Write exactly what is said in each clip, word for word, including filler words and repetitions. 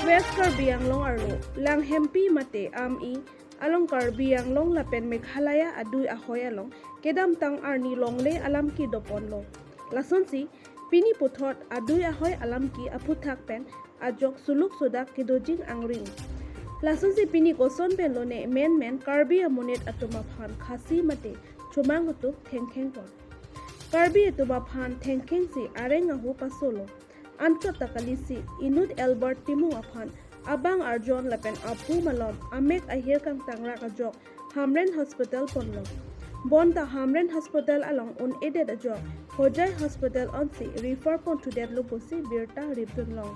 West Karbi Anglong arlo Langhempi mate Ami along Karbi Anglong lapen Meghalaya adui ahoi along kedamtang arni longle alam kedoponlo. Lasonsi pini puthot adui ahoi alam ke aphuthak pen ajok suluk sudak kedojing angring. Lasonsi pini koson pen lone menmen Karbi amonit atum aphan Khasi mate Chomang atum thengkheng pon. Karbi atum aphan thengkheng si areng ahu pasolo. Anchot ta kalisi inut Albert Timung aphan abang arjon lapen apu malom amek ahir kangtangrak ajok Hamren Hospital ponlo. Bonta Hamren Hospital along un-edet ajok Hojai Hospital onsi refer ponthudet lo pusi birta ripdunlong.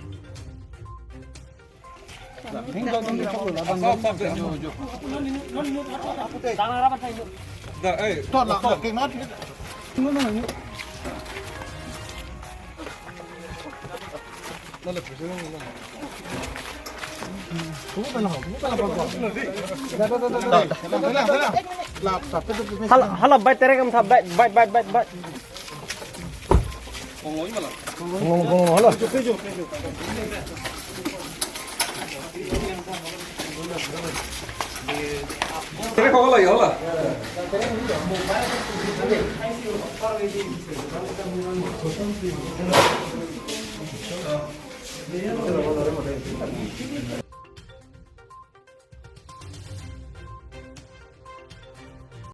Hala, hala, bai, terek am tha, bai, bai, bai, bai, bai. Ngong, ngong, hala. Terek hala, ya, hala.